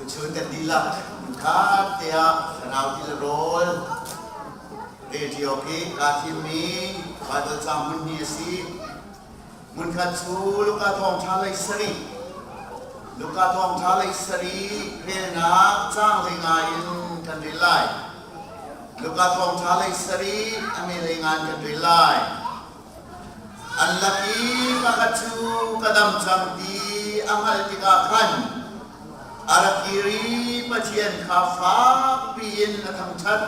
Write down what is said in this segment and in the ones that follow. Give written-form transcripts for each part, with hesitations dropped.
Tuchun kan dihlak hmunkhat te ah thlarau ti le rawl radio khi kaa thimmi Baibal caang hmun hi a si. Hmunkhat cu Luka thawngṭha lei sarih Luka thawngṭha lei sarih relnak caang hlei in kan rel lai. Luka thawngṭha lei sarih a me lei ngan kan rel lai. An lak i pakhat cu ka dam cang ti a hngalh tikah khan a rak kir i Pathian kha fakpi in a thangṭhat.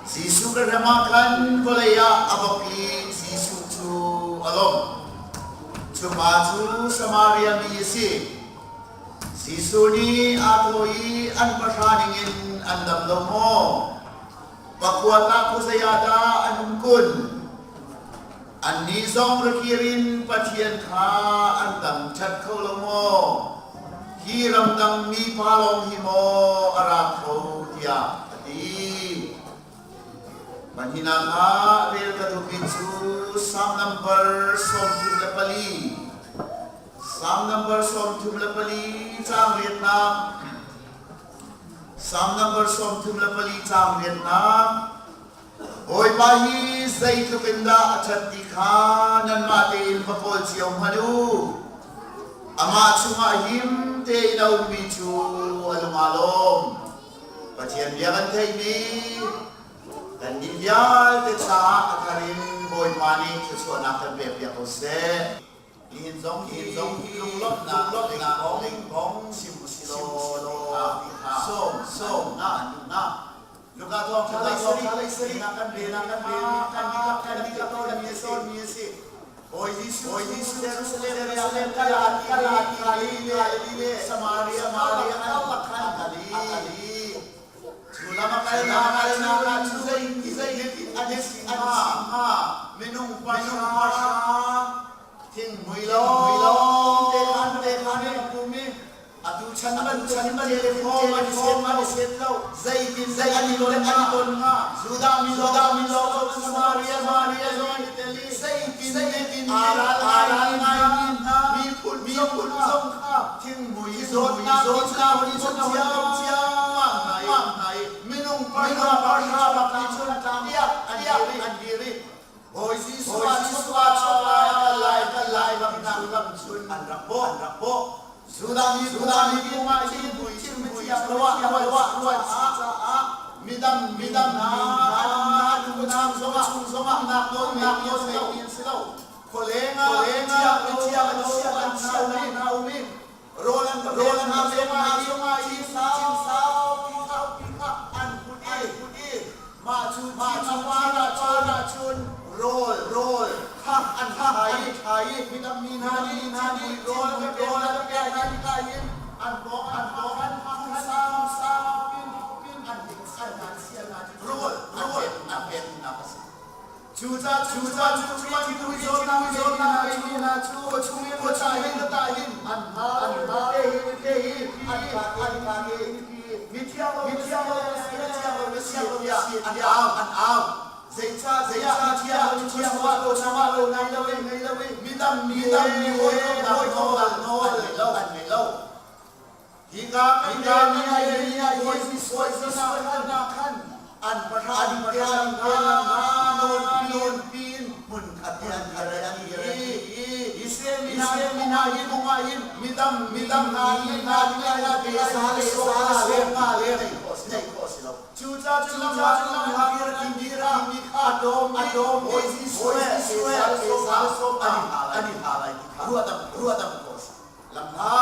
Jesuh ka hrem ah khan vawlei ah a bawk i Jesuh cu a lawmh. Cu pa cu Samaria mi a si. Jesuh nih aa thawh i an pahra ningin an dam lo maw? Pakua tah khuazei ah dah an um kun? Annih zong ra kir in Pathian kha an thangṭhat kho lo maw? Hi ramdang mipa lawng hi maw a ra kho tiah a ti. Pahnihnak ah rel ka duhmi cu Salm number 34. Salm number 34 caang riatnak. Salm number 34 caang riatnak. Bawipa hi zeitluk in dah a ṭhat ti kha nanmah tein va kawl cio hmanh u. Amah chungah him tein a ummi cu a lung aa lawm. Pathian bia kan theihmi kannih vialte caah a thar in Bawipa nih thluachuahnak kan pekpiak ko seh. Nihin zong hi lunglawmhnak lei kong chim u si law ti kha sawm na an duh na. Luka thawngṭha lei sarih na kan rel kan rel kan dihlak kan dihlak kan mi a si. Bawi Jesuh Jerusalem Jerusalem kal ah kal ah ti le Samaria Samaria karlak khan a kal i cu lam a kal nak ah cu zei zei an si hnga minung pahra Thinghmui lawng te khan te khan a pum i atu chan bantuk telephone an i set an i set lo zeitin zei an i ton an i ton hnga Judah mi Judah mi lawng Samaria Samaria zong an i tel i zeitin zeitin aa ral aa ral ngai mi hna miphun miphun zong kha thinghmui zawtnak zawtnak nih cun a hun cia hna i minung pahra pahra bak nih cun tiah an dir i an dir i Bawi Jesuh ah chok lai kal lai kal lai bak lam chun an rak bawh an rak bawh. Judah mi Judah mi kung ah hin thingpui ruah ruah ruah si caah midang midang hna an an chung zongah chung zongah nak nawl nak nawl ngei an si lo. Khualeng ah thiang thiang an chia an chia hna um i rawl an rawl an pek hna zongah hin thing saupi kha an put i put i mah cu mah cu par ah cun rawl rawl kha an thlai i thlai i midang mi hna nih hna nih rawl an rawl an pek hna tikah hin an pawng an pawng an thung sau sau pin pin an an an sial hna rawl rawl an pek nak a si. Cucaah cu zawtnak zawtnak ngeimi hna cu khuachung in khuachung in ta hin an hna an hna te hi te hi an ka an ka te mithiang lo mithiang lo mithiang lo mithiang lo tiah an au an au. Zeicah zeicah mithiang lo mithiang lo lo changah lo ngei lo in ngei lo in midang mi midang mi hawikomnak hawikomnak nawl an ngei lo an ngei lo. Hika kan relmi hi Jesuh khan an pahra an pahra nawn pin hmun khat an dir an dir Israel mi hna hi kong ah hin midang midang hna hi hna hna le sa le sa le nga le nei khawh si nei khawh si lo cucaah cu lam lam dir an dir a dawm a dawm Bawi Jesuh le sa an i hna lai an i hna lai ti kha ruah ruah dam khawh si Lamhla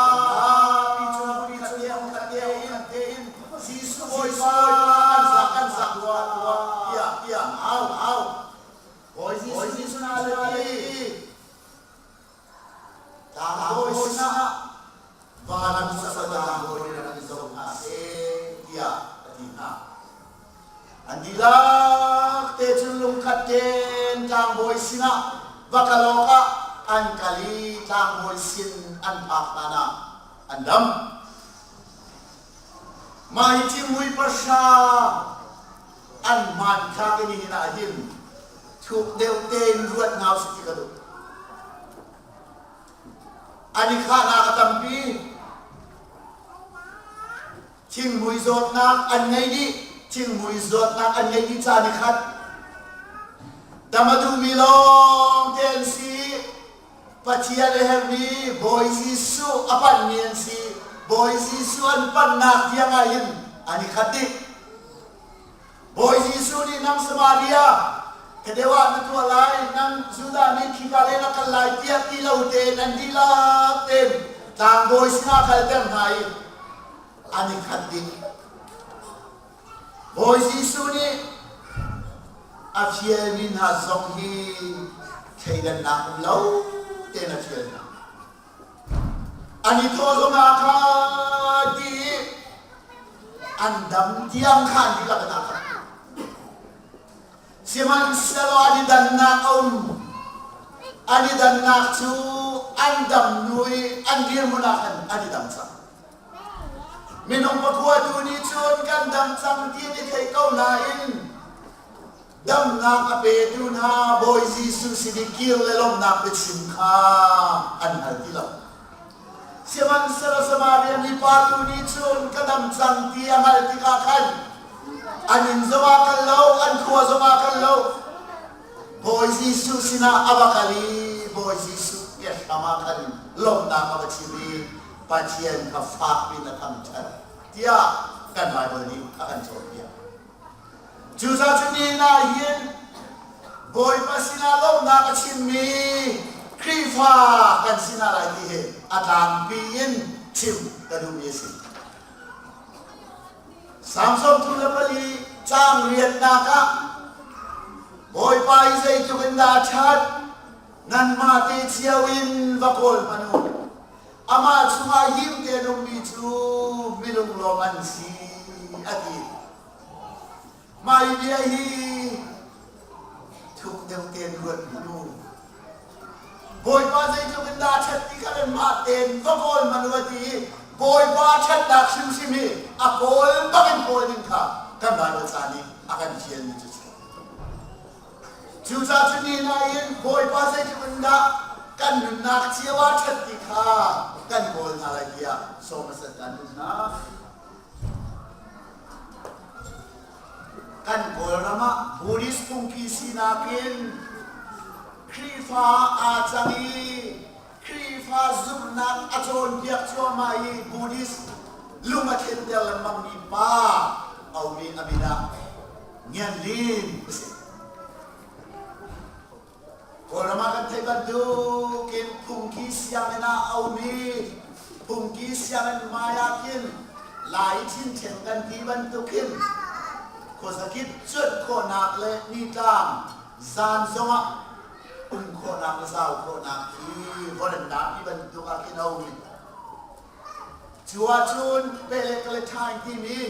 pi cu pi cu khat te in te in Jesuh Bawipa kan zak kan zak rua rua tiah tiah au au Bawi Jesuh na le ti tlangbawi sinah van tlangbawi rak i zoh hna seh tiah a ti hna. An dihlak te cun lungkhat tein tlangbawi sinah va kal awkah an kal i tlangbawi sin an phak hlanah an dam. Mah hi thingmui pahra an hmanthlak i nihin ah hin thuk deuh tein ruat hna usih ti ka duh. An i khahnak a tampi. Thinghmui zawtnak an ngei dih. Thinghmui zawtnak an ngei dih ca ni khat. Dam a duhmi lawng te an si. Pathian a herhmi Bawi Jesuh a panhmi an si. Bawi Jesuh an panhnak tiang ah hin an i khat dih. Bawi Jesuh nih nang Samaria ka deuh ah na tuah lai, nang Judah mi khika lei na kal lai tiah ti lo tein an dihlak tein tlangbawi sinah kalter hna i an i khat dih. Bawi Jesuh nih a fialmi hna zong hi thleidannak um lo tein a fial hna. An i thawh zongah kha ti i an dam tiang kha an dihlak in aa khat. Sihmanhsehlaw an i dannak a um. An i dannak cu an dam hnu i an dirhmun ah khan an i dang cang. Minung pakua tu nih cun kan dam cang ti an i theih ko nain damnak a petu hna Bawi Jesuh sin i kir le lawmhnak biachim kha an hngal ti lo. Sihmanhsehlaw Samaria mipa tu nih cun ka dam cang ti a hngalh tikah khan an inn zongah kal lo, an khua zongah kal lo, Bawi Jesuh sinah a va kal i Bawi Jesuh kehram ah khan lawmhnak a va chim i Pathian kha fak piin a thangṭhat tiah kan Baibal nih a kan cawnpiak. Cucaah cu nihin ah hin Bawipa sinah lawmhnak a chimmi Khrihfa kan si hna lai ti hi a tlangpi in chim ka duhmi a si. Salm 34 caang riannak ah Bawipa i zeitluk in dah a ṭhat nanmah te cio in va kawl hmanh u. Amah chungah him tein ummi cu milunglawm an si a ti. Mah hi bia hi thuk deuh tein ruat hmanh u. Bawipa zeitluk in dah a ṭhat ti kha nanmah tein va kawl hmanh u a ti i Bawipa ṭhatnak hrimhrim hi a kawl bak in kawl ding kha kan Baibal ca nih a kan fialmi cu a si. Cucaah cu ni nain Bawipa zeitluk in dah kan nunnak cio ah ṭhat ti kha kan kawl hna lai tiah sawm a kan duh hna. Kan Kawlram ah Buddhist phungki sinak in Khrihfa aa cang i Khrihfa zumhnak a cawnpiak cuahmah i Buddhist lung a thenter lengmangmi pa aumi a min ah Ngian Lin a si. Kawlram ah kan theih bantukin phungki sianginn ah a um i phungki sianginn hmai ah khin Lai ṭhinṭhen kan ti bantukin khuazakip cuanh khawhnak le nitlang zan zongah um khawhnak le zau khawhnak khi vawlei bantuk ah khin a um i cu ahcun pelek le ṭhaing timi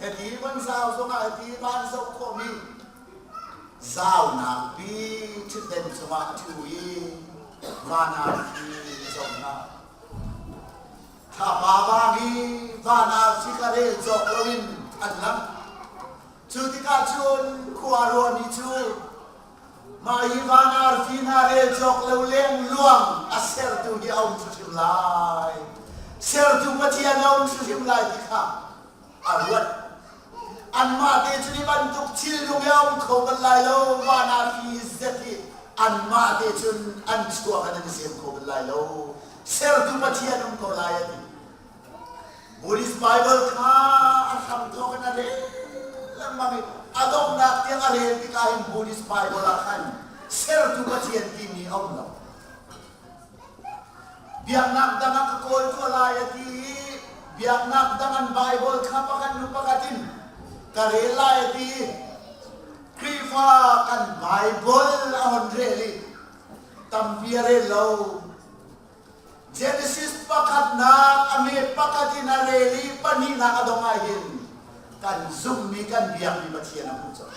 hiti van zau zongah hiti van zoh khawhmi zaunak pi ṭhutden cungah a ṭhu i van ah khi a zoh hna. Thlapa vang i van ah khi ka rel cawk loin an lang. Cu tikah cun khua ruahmi cu mah hi van arfi hna rel cawk lo lengluang a sertu hi a um hrimhrim lai. Sertu Pathian a um hrimhrim lai ti kha a ruat. Anmah te cu ni bantuk thil nung i a um kho bal lai lo. Van arfi zet hi anmah te cun an chuak in an i sem kho bal lai lo. Sertu Pathian um ko lai a ti. Buddhist Bible kha a hramthawk in a rel lengmang i a donghnak tiang a rel tikah hin Buddhist Bible ah khan sertu Pathian timi a um lo. Biaknak dang ah ka kawl tuah lai a ti i biaknak dang an Bible kha pakhat hnu pakhat in ka rel lai a ti i Khrihfa kan Bible a hon rel i tampi a rel lo. Genesis pakhatnak a me pakhat in a rel i pahnihnak a dong ah hin kan zumhmi kan biakmi Pathian a hmuh colh.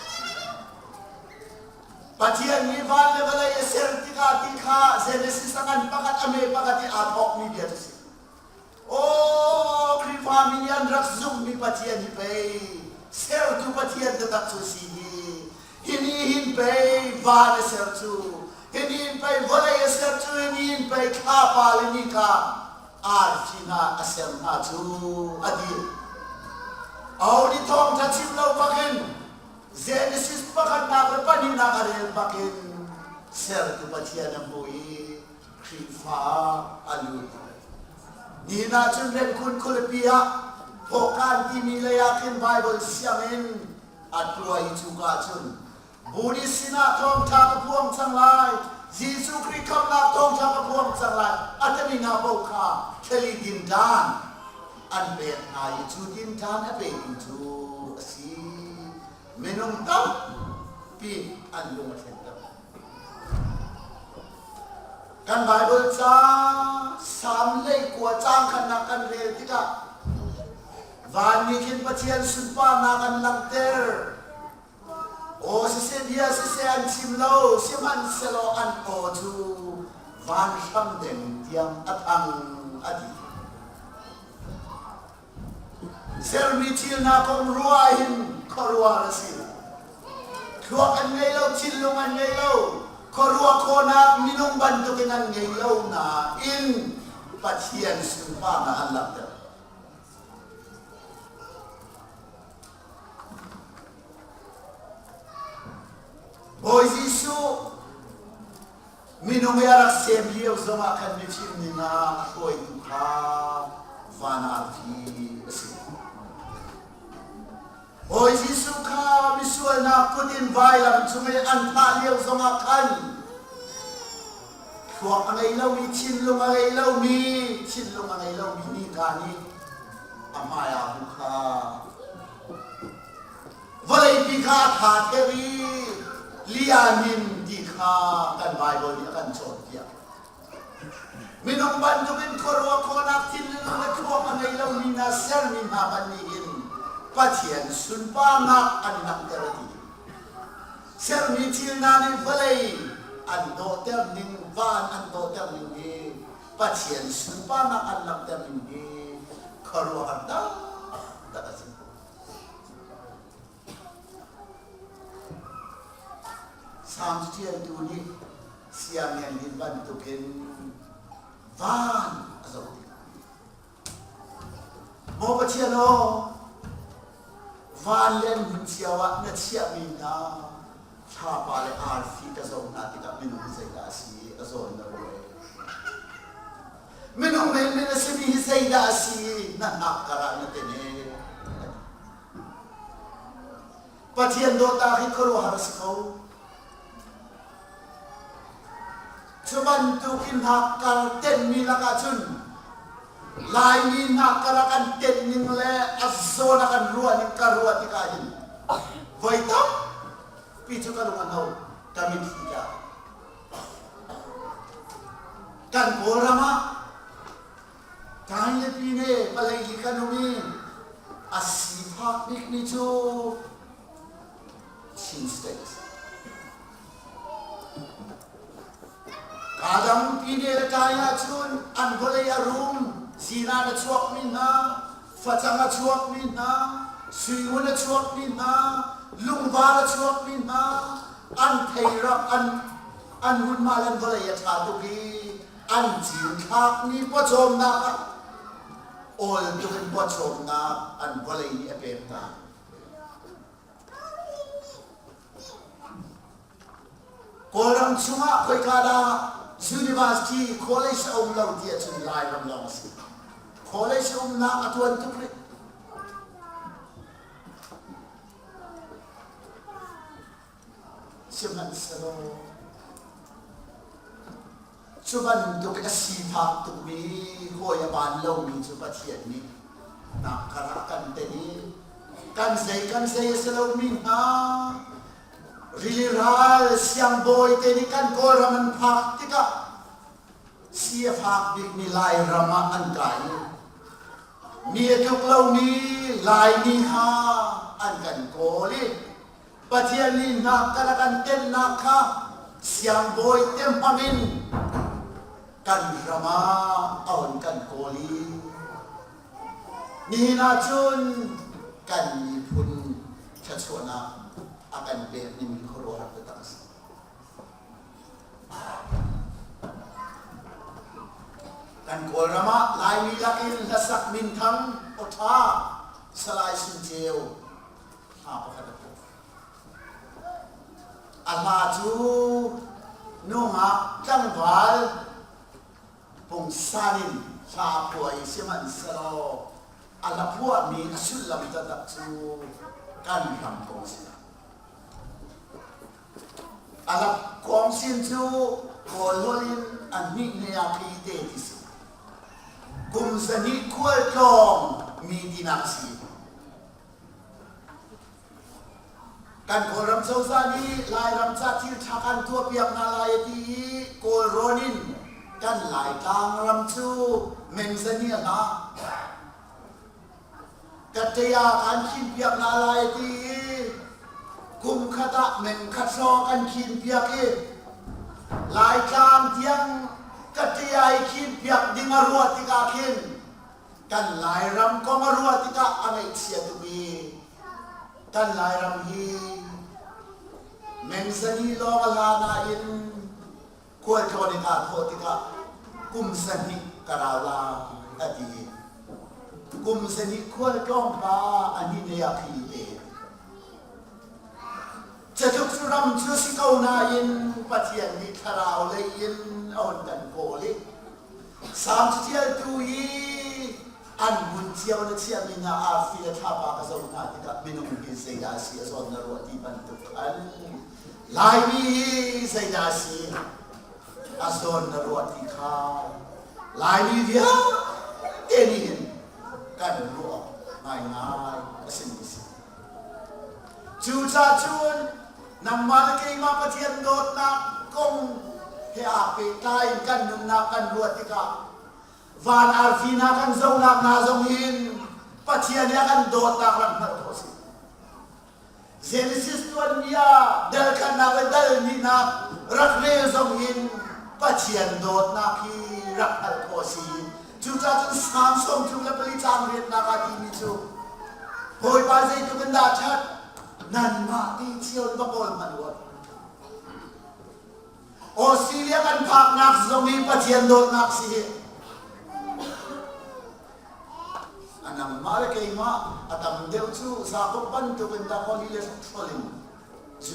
Pathian nih van le vawlei a ser tikah ti kha Genesis a ngan pakhat a me pakhat i aa thawkmi bia cu si. Aw Khrihfami nih an rak zumhmi Pathian hi pei sertu Pathian taktak cu si hi. Hi nih hin pei van a ser cu, hi nih hin pei vawlei a ser cu, hi nih hin pei thlapa le nika arfi hna a ser hna cu a ti. Aho nih thawngṭha chim lo bakin Genesis pakhatnak le pahnihnak a rel bakin sertu Pathian a hmu i Khrihfa a lut. Nihin ah cun Remkhun khualipi ah Phawkan timi lei ah khin Baibal sianginn a tuah i cuka cun Buddhist sinah thawngṭha ka phuang cang lai, Jesuh Khrih khamhnak thawngṭha ka phuang cang lai a timi hna paoh kha thlali dinṭan an pek hna i cu dinṭan a petu cu a si. Minung tampi an lung a thlenter. Kan Baibal ca Salm 19 caang khatnak kan rel tikah van nih khin Pathian sunparnak an langhter. Aw siseh bia siseh an chim lo, sihmanhsehlaw an aw cu vanhram deng tiang a thang a ti. Sermi thil hna kong ruah hin khuaruahhar a si. Thluak an ngei lo, thinlung an ngei lo, khuaruah khawhnak minung bantukin an ngei lo nain Pathian sunparnak an langhter. Bawi Jesuh minung i a rak sem lio zongah khan mifim ning ah a hruaitu kha van arfi a si. Bawi Jesuh kha misualnak kut in vailam cung i an thah lio zongah khan thluak a ngei lomi, thinlung a ngei lomi, thinlung a ngei lomi nika nih a hmai ah hu kha vawleipi kha a tha theu i lianin ti kha kan Baibal nih a kan cawnpiak. Minung bantukin khuaruah khawhnak thinlung le thluak a ngei lomi hna sermi hna hmanh nih hin Pathian sunparnak an langhter a ti. Sermi thil hna nih vawlei an dawhter ning, van an dawhter ning hi Pathian sunparnak an langhter ning hi khuaruahhar taktak a si. Psalm ṭialtu nih siangngeng din bantukin van a zoh tikah Maw Pathian aw, van le an hmun cio ah na chiahmi hna thlapa le arfi ka zoh hna tikah minung hi zeidah a si a zawn na ruai. Minung menmen a simi hi zeidah a si na hnak karah na tene. Pathian dawtnak hi khuaruahhar a si ko. Cu bantuk in hnakkar tenhmi lakah cun Laimi hnakkar a kan tenh ning le a zawn a kan ruah ning ka ruah tikah hin voi tampi cu ka lung a hno, ka mitthli tla. Kan Kawlram ah Kain le Pine palei hi kan um i a sifak bikmi cu Chin State. Kaa dang Pine le Kai ahcun an vawlei a rum, zinan a chuakmi hna, facang a chuakmi hna, suingun a chuakmi hna, lungvar a chuakmi hna, an theiram an an hmunhma le an vawlei a ṭha tuk i an cinthlakmi pawcawmnak ah awl tuk in pawcawmnak an vawlei nih a pek hna. Kawlram chungah khoika dah university college a um lo ti ahcun Lairam lawng a si. College umnak a tuan tuk rih. Sihmanhsehlaw cu bantuk a sifak tukmi hawi a baan lomi cu Pathian nih hnakkar ah kan tenh i kan zei kan zei a si lomi hna rili ral siangbawi te nih kan Kawlram an phak tikah si a fak bikmi Lairam ah an kai i mi a tluk lomi Laimi kha an kan kawl i Pathian nih hnakkar a kan tenhnak kha siangbawi te hmangin kan ram ah a hun kan kawl i nihin ah cun kan miphun thluachuahnak a kan pek ning hi khuaruahhar taktak a si. Kan Kawlram ah Laimi lakin hlasak minthang awṭha. Salai Sun Ceu hla pakhat a phuah. A hla cu nungak tlangval pungsan in hla a phuah i sihmanhsehlaw a hla phuahmi a sullam taktak cu kan ram kong a si. A lak kong sin cu Kawl holh in a hnih hne ah khi te ti si. Kum zahnih khualtlawng mi tinak a si. Kan Kawlram cozah nih Lairam ca thil ṭha kan tuahpiak hna lai a ti i Kawlrawn in kan Laitlang ram cu meng zahnih a hla. Kaṭea kan khinpiak hna lai ti i kum khat ah meng khat hrawng kan khinpiak i Laitlang tiang kaṭea i khinpiak ding a ruah tikah khin kan Lairam kong a ruah tikah a ngaihchia tuk i kan Lairam hi meng zali lawng a hla nain khualtlawn in aa thawh tikah kum zahnih ka rau lai a ti i kum zahnih khualtlawng pa a nih lei ah khi te catluk cu ram cu si ko nain Pathian nih thlarau lei in a hun kan kawl i Salm catialtu i an hmun cio na chiahmi hna arfi le thlapa ka zoh hna tikah minung hi zeidah a si a zawn na ruah ti bantuk khan Laimi hi zeidah a si? A zawn na ruah ti kha Laimi vialte nih hin kan ruah ngaingai a simi a si. Cucaah cun nangmah le keimah Pathian dawtnak kong he aa pehtlai in kan nunnak kan ruah tikah van arfi hna kan zohnak hna zong hin Pathian nih a kan dawtnak rak hngalh khawh a si. Genesis tuanbia dal khatnak le dal hnihnak rak rel zong in Pathian dawtnak hi rak hngalh khawh a si. Cucaah cun Salm 34 caang riatnak ah timi cu Bawipa zeitluk in dah ṭhat nanmah te cio in va kawl hmanh u. Australia kan phaknak zong hi Pathian dawtnak si hi. A nangmah le keimah a tam deuh cu Jakob bantukin dahkaw li le hrokhrol in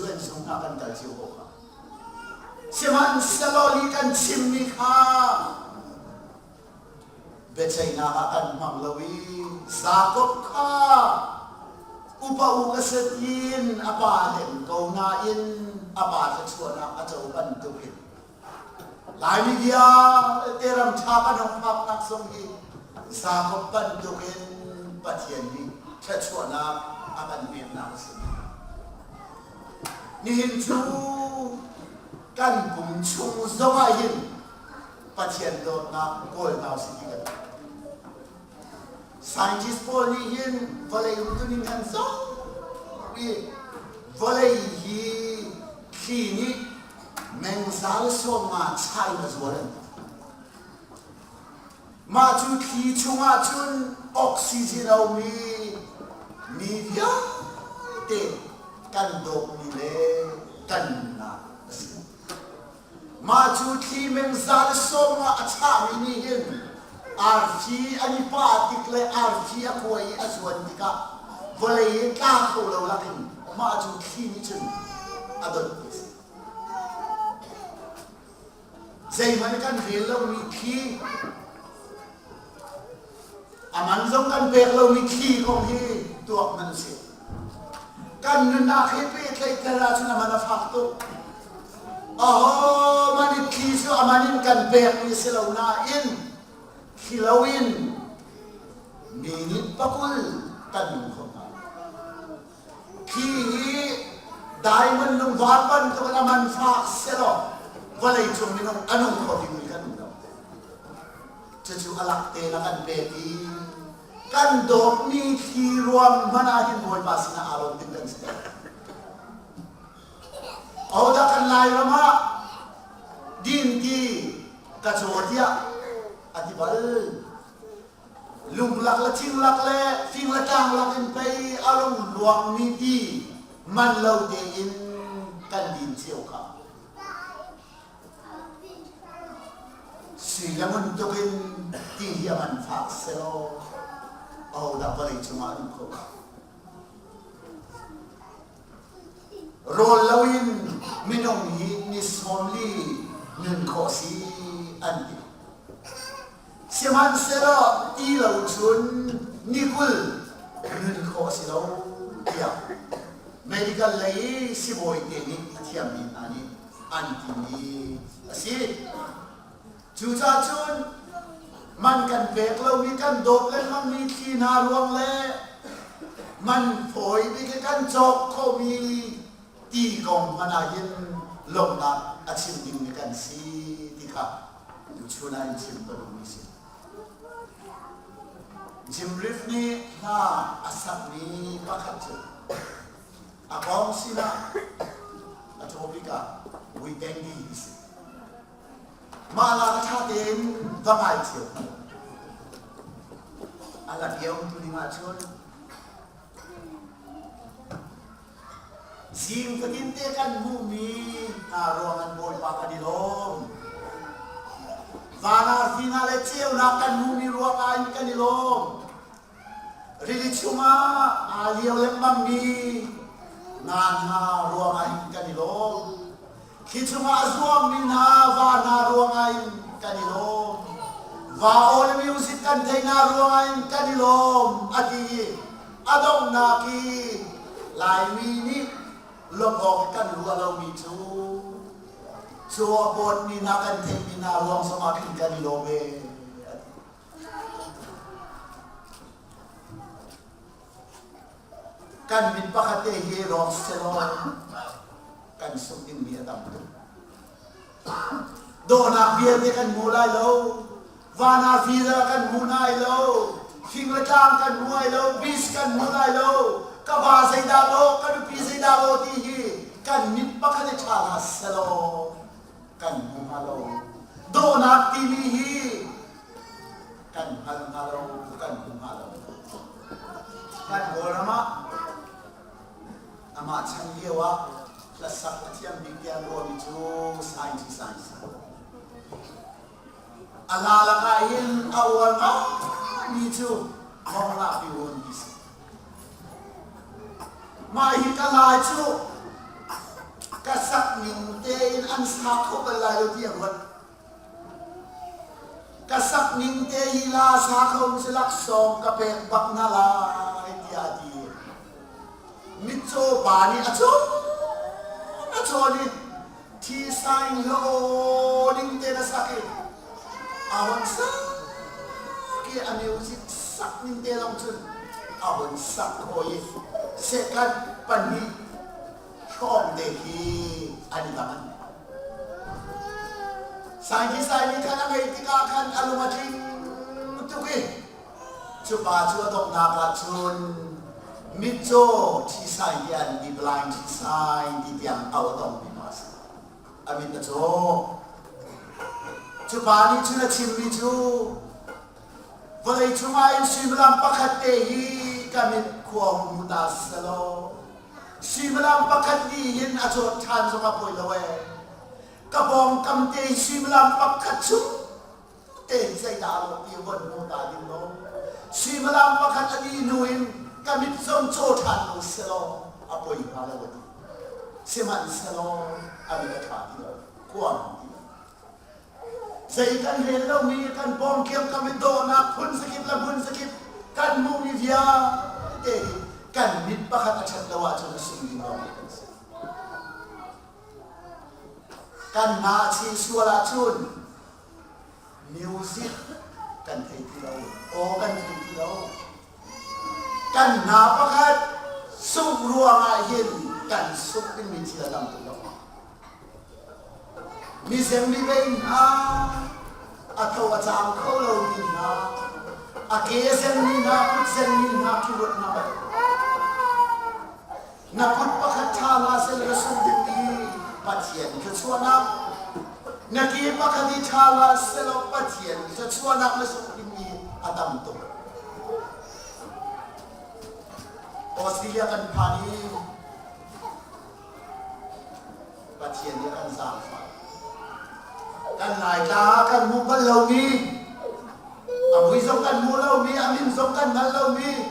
UN zung hna kan kal cio ko kha. Sihmanhsehlaw li kan chimmi kha biaceihnak ah kan hmang lo i Jakob kha upa u ka si tiin a pa hlen ko nain a pa thluachuahnak a co bantukin Laimi vialte ram ṭha kan hung phaknak zong hi Jakob bantukin Pathian nih thluachuahnak a kan peknak a si. Nihin cu kan pum chung zongah hin Pathian dawtnak kawl hna usih ti kan Scientist pawl nih hin vawlei umtuning an zoh i vawlei hi thli nih mengzal sawmnga chai in a zuar an ti. Mah cu thli chungah cun oxygen a um i mi vialte kan dawpmi le kan nunnak a si. Mah cu thli mengzal sawmnga a chahmi nih hin arfi an i pah tik le arfi a kuai i a zuan tikah vawlei i tla kho lo lakin mah cu thli nih cun a donh ti a si. Zeihmanh kan rel lomi thli, a man zong kan pek lomi thli kong hi tuak hmanh usih. Kan nunnak he pehtlaihter ahcun a man a fak tuk. Aho man i thli cu a man in kan pekmi si lo nain thli loin mi nih pakul kan nung kho hna. Thli hi diamond lungvar bantuk in a man fak selaw vawlei cung minung a nung kho dingmi kan um lo. Cucu a lak te na kan pek i kan dawtmi thli ruang hmanh ah hin Bawipa sinah aa lawm ding kan si. Ahodah kan Lairam ah dinti ka caw tiah a ti bal. Lunglak le thinglak le fing le tlang lak in pei a rung luangmi ti man lo tein kan din cio kha. Sui le ngun tuk in ti hi a man fak selaw. Ahodah vawlei cungah an um kho hnga? Rawl loin minung hi ni 40 nun khawh si an ti. Sihmanhsehlaw ti lo cun ni 20 nun khawh a si lo tiah medical lei sibawi te nih a thiammi hna nih an timi a si. Cucaah cun man kan pek lomi kan dawt lengmangmi thli hna ruang le man fawi bik i kan cawk khawhmi ti kong hmanh ah hin lawmhnak a chim dingmi kan si ti kha tuchun ah in chim ka duhmi si. Jim Reeves nih hla a sakmi pakhat cu a kong sinah a topic ah We Dandy ti si. Mah la ka ṭha tein va ngai cio. A la biam tu ding ahcun Zing fatin te kan hmuhmi hna ruang an Bawipa kan i lawm. Van arfi hna le ceunak kan hmuhmi ruangah in kan i lawm. Rili chungah aa lio lengmangmi nga hna ruangah hin kan i lawm. Thli chungah a zuangmi hna va hna ruangah hin kan i lawm. Va aw le music kan theih hna ruangah hin kan i lawm a ti i a donghnak i Laimi nih lawmh awk i kan ruah lomi cu cu a bawtmi hna kan theihmi hna ruang zongah khin kan i lawm ee a ti. Kan mit pakhat te hi rawk selaw kan sungh dingmi a tam tuk. Dawhnak vialte kan hmu lai lo. Van ah visa kan hmu lai lo. Fing le tlang kan hmu lai lo. Beach kan hmu lai lo. Ka va zeidah dawh, ka nupi zeidah dawh ti hi kan mit pakhat i ṭha hlah selaw kan hmu hnga lo. Dawhnak timi hi kan hngal hnga lo, kan hmu hnga lo. Kan Kawlram ah amah chan lio ah hlasak a thiam bik tiah an ruahmi cu Sainci Sainci. A la lakah hin a uar ngaimi cu Mongla Piwon ti si. Mah hi ka lai cu ka sak ning tein an sa kho bal lai lo ti a ruat. Ka sak ning te hi la sa kho si laksawng ka pek bak hna lai tiah a ti. Mitcaw pa nih a cawn a cawn i thi saing hlaw ding te na sak i a hon sak i a music sak ning te lawng cun a hon sak khawh i second pahnih hrawng te khi an i dang. Saingki sai nih khan a ngeih tikah khan a lung a tling tuk i cu pa cu a donghnak ah cun mitcaw thi sai ti an ti blind thi sai ti tiang au a tongmi pa a si. A mit a caw. Cu pa nih cun a chimmi cu vawlei chungah in suimilam pakhat te hi ka mit khua hung hmu ta selaw suimilam pakhat nih hin a cawt ṭhan zong a poi lo ee. Ka pawngkam te hi suimilam pakhat chung tein zeidah lo ti von hmu ta ding lo. Suimilam pakhat a dih hnu in ka mit zong caw ṭhan lo selaw a poi hnga lo a ti. Sihmanhsehlaw a mit a ṭha ti lo, khua hmu ti lo. Zei kan rel lomi kan pawngkiam kam i dawhnak phun zakip le hmun zakip kan hmuhmi vialte hi kan mit pakhat a ṭhat lo ahcun a sung ding lawng kan si. Kan hna a chin sual ahcun music kan thei ti lo, aw kan thei ti lo. Kan hna pakhat sungh ruangah hin kan sungh dingmi thil a tam tuk lo. Mizeng mibei hna, a tho a caang kho lomi hna, a ke a zengmi hna, kut zengmi hna khi ruat hna hmanh. Na kut pakhat ṭha hlah seh na sung dingmi Pathian thluachuahnak, na ke pakhat i ṭha hlah sehlaw Pathian thluachuahnak na sungh dingmi a tam tuk. Australia kan phan i Pathian nih a kan zaangfah. Kan Laitlang ah kan hmuh bal lomi a. A mui zong kan hmu lomi, a min zong kan hngal lomi,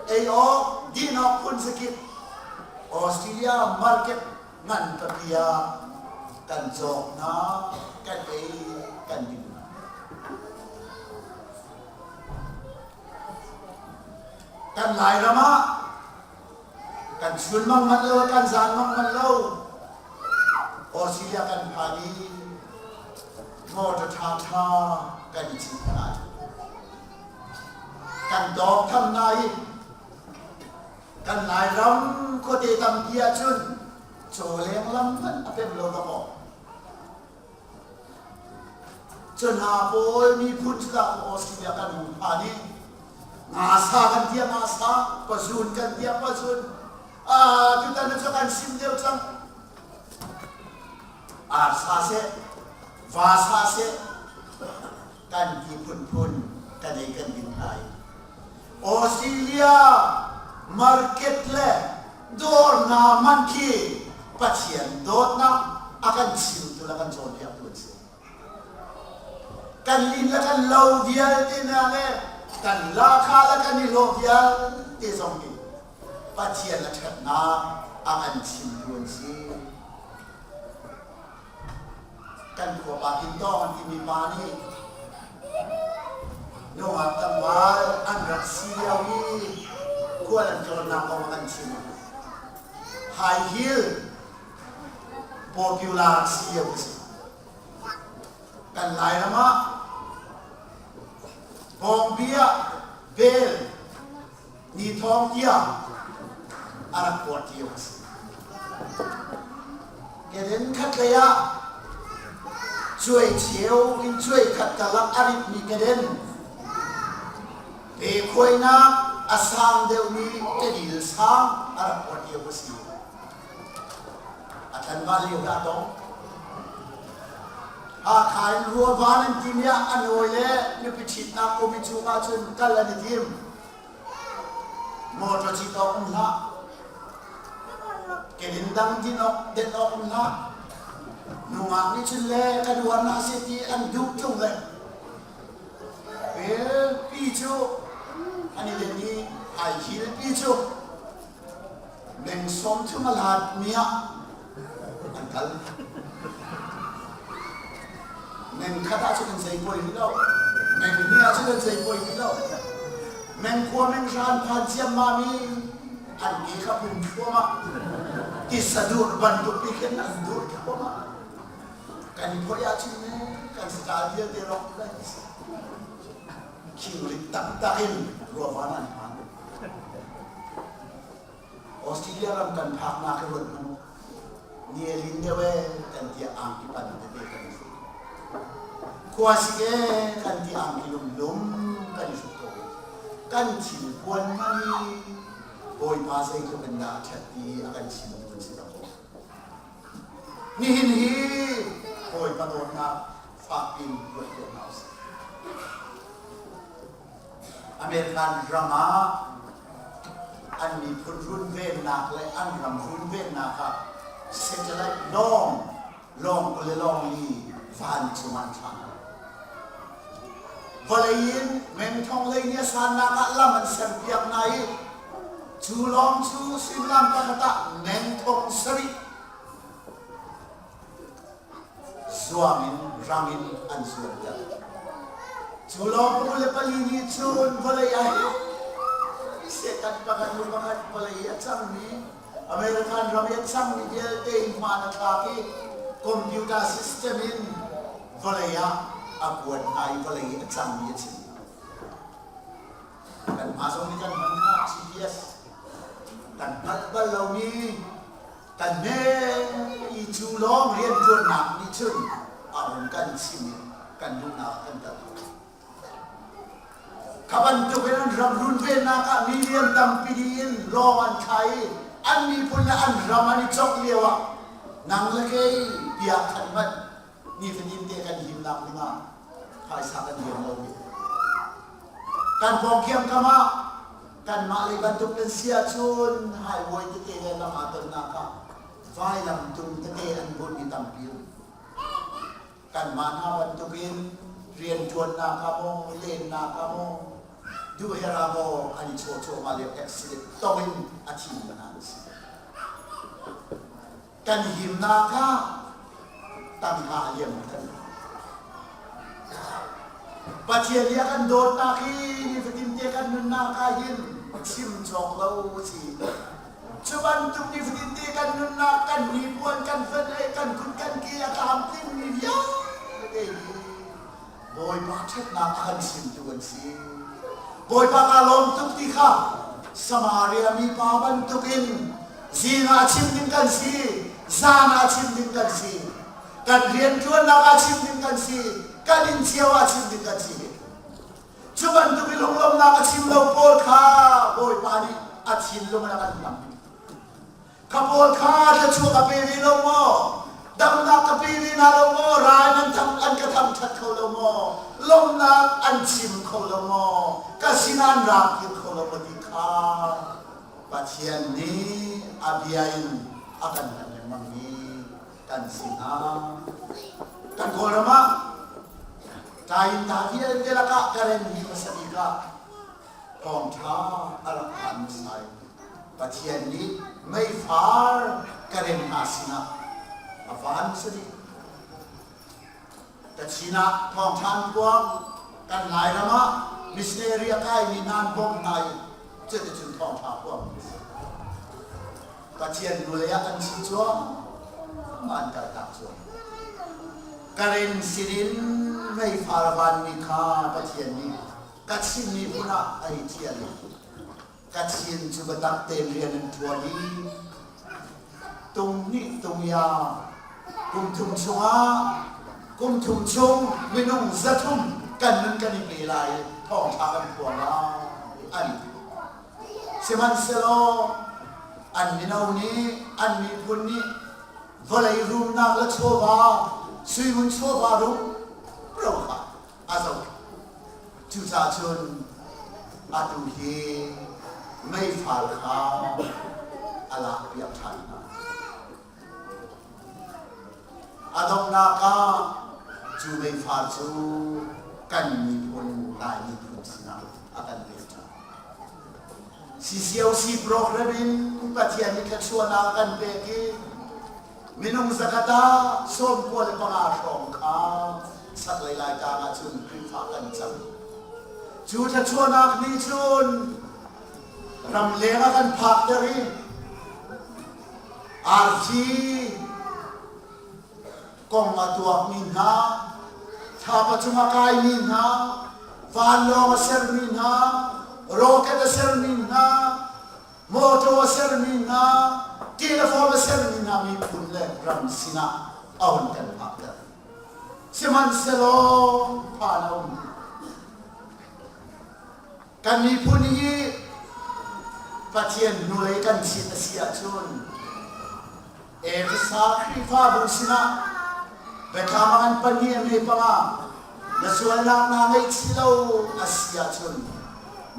ei awk, din awk phun zakip Australia market ngan pipi ah kan cawk hna, kan ei, kan ding hna. Kan Lairam ah kan chunmang manh lo, kan zanmang manh lo. Australia kan phan i motor ṭhaṭha kan i cit hna. Kan dawk tham hna i kan Lairam khuate tampi ahcun cawleng lam hmanh a pem lo dawkaw. Cu hna pawl miphun cu dah Australia kan hung phan i ngasa kan tia ngasa, pazun kan tia pazun. Ah, tutan cu kan sim deuh cang. Arsa seh, vasa seh, kan ti phunphun kan ei kan din lai. Australia market le dawr hna man khi Pathian dawtnak a kan chimtu le kan cawnpiaktu an si. Kan lin le kan lo vialte hna le kan lahkhah le kan i hlawh vialte zong hi Pathian a ṭhatnak a kan chimtu an si. Kan khua pa Kintawng an timi pa nih nungak tlangval an rak si lio i khual an tlawnnak kong a kan chim. High heel popular si lio a si. Kan Lairam ah bawngbi ah bel ni thawng tiang a rak kuat lio a si. Keden khatlei ah cuai cheu in cuai khat karlak a ritmi keden pe khuainak a sang deuhmi kedil sang a rak kuat lio a si. A tlanval lio dah tong. Hakha in Ruavan an timi ah a nawi le nupi ṭhitnak um i chung ahcun kal an i tim. Motor cit awk um hlah. Kedin dang din awk den awk um hlah. Nungak nih cun le kan uar hna seh ti an duh ṭung le pi cu an i den i high heel pi cu meng 30 a hlat mi ah an kal. Meng khat ahcun an zei poi rih lo. Meng hnih ahcun an zei poi rih lo. Meng khua meng hran phan ciammam i an ke kha pum thluahmah. Tisa dur bantuk pi khin an dur thluahmah. Kan i phoih ahcun ne kan saṭal vialte rawk lai ti si. Khingrit taktak in ruavan an phan. Australia ram kan phaknak hi ruat hmanh u. Ni a lin deuh ee kan ti angki pan tete kan i hruk. Khua sik ee kan ti angki lumlum kan i hruk ko. Kan thil puan hmanh hi Bawipa zeitluk in dah a ṭhat ti a kan chimtu an si dah kaw. Nihin hi Bawipa dawtnak fak in ruat tuah hna usih. American ram ah an miphun runvennak le an ram runvennak ah satellite lawng lawng 20 le lawng li vancung an thlah. Vawlei in mengthong lei nih a sannak ah lam an serpiak hna i cu lawng cu suimilam pakhat ah mengthong sarih zuam in rang in an zuamter. Cu lawng 24 nih cun vawlei ah hi Satan pakhat hnu pakhat vawlei i a cangmi American ram i a cangmi vialte in hmaan a thlak i computer system in vawlei ah a kuat hna i vawlei i a cangmi a chim. Kanmah zong nih kan hman kha GPS kan hngalh bal lomi Kan hme i cu lawng rianṭuannak nih cun a run kan chim i kan duhnak a kan ter. Kha bantukin an ram runvennak ah million tampi dih in lawng an thla i an miphun le an ram an i cawk lio ah nang le kei bia khan hmanh nifatin te kan himnak dingah phaisa kan liam lo mi. Kan pawngkhiam kam ah kanmah lei bantuk nan si ahcun highway tete le lam aa tonnak ah vailam tung tete an bunh mi tampi um. Kanmah hna bantukin Rianṭuannak ah maw, lennak ah maw, duhher ah maw an i chawh cuahmah lio accident tong in a thimi hna an si. Kan himnak ah tangka a liam kan Pathian nih a kan dawtnak hi nifatin te kan nunnak ah hin chim cawk lo a si. Cu bantuk nifatin te kan nunnak, kan hnipuan, kan fenh kan kut kan ke a tlamtlingmi vialte hi Bawipa ṭhatnak a kan chimtu an si. Bawipa kaa lawm tuk ti kha Samaria mipa bantukin zing ah chim ding kan si, zan ah chim ding kan si, kan rianṭuannak ah chim ding kan si, kan inn cio ah chim ding kan si. Cu bantuk i lunglawmhnak a chim lo pawl kha Bawipa nih a thinlung in a kan hnam. Ka pawl kha thluachuah ka pe ve lo maw? Damnak ka pe ve hna lo maw? Rai nan tham an ka thangṭhat kho lo maw? Lawmhnak an chim kho lo maw? Ka sinah an rak kir kho lo maw ti kha Pathian nih a bia in a kan hnem lengmangmi kan si hna. Kan Kawlram ah Kain ta vialte lakah Karen mi hmasa bik ah thawngṭha a rak phan hmasa i Pathian nih meifar Karen hna sinah a van hmasa bik. Kachin ah thawngṭha an puang, kan Lairam ah missionary a kaimi hna an bawmh hna i cuticun thawngṭha puang a si. Pathian hnulei ah an chim cuahmah an kaltak cuahmah. Karen sinin meifar a vanmi kha Pathian nih Kachin miphun ah a i ṭhial i Kachin cu biatak tein rian an ṭuan i tung nih tung ya kum thum chungah kum thum chung minung 300 kan nun kan i pe lai i thawngṭha kan phuang lai an ti. Sihmanhsehlaw an mino nih an miphun nih vawlei rumnak le chawva suingun chawva rumro kha a zoh. Cucaah cun atu hi meifar kha a lakpiak ṭhan hna. A donghnak ah cu meifar cu kan miphun Lai miphun sinah a kan pek ṭhan. CCOC program in Pathian nih thluachuahnak a kan pek i Minung zakhat ah 95 hrawng kha chaklei Laitlang ah cun Khrihfa kan cang. Cu thluachuahnak nih cun ramleng a kan phakter i arfi kong a tuakmi hna, thlapa cung a kaimi hna, vanlawng a sermi hna, rocket a sermi hna, mawṭaw a sermi hna, telephone a sermi hna miphun le ram sinah a hun kan phakter. Sihmanhsehlaw phan a um. Kan miphun hi Pathian hnulei kan chin a si ahcun Efesa Khrihfabu sinah biathlam a kan pahnih a hme panga na sualnak naa ngaihchih lo a si ahcun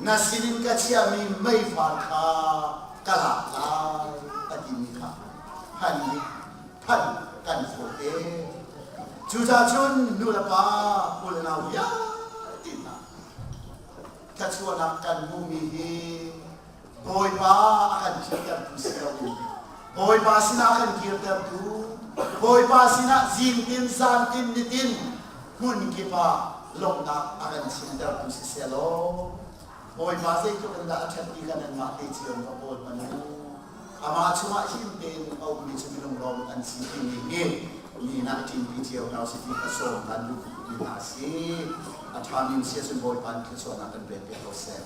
na sinin ka chiahmi meifar kha ka lak lai a timi kha phan nih phan kan fawite. Cucaah cun nu le pa u le nau vialte hna thluachuahnak kan hmuhmi hi Bawipa a kan kirtertu si loin Bawipa sinah a kan kirtertu Bawipa sinah zingtin zantin nitin hmun kip ah lawmhnak a kan chimtertu si sehlaw Bawipa zeitluk in dah a ṭhat ti kha nanmah te cio in va kawl hmanh u. Amah chungah him tein a ummi cu minung lawng an si timi hi ni nah ṭinpi cio hna usih ti kha sawm kan duh mi hna a si. A ṭhami si ahcun Bawipa nih thluachuahnak kan pek piak ko seh.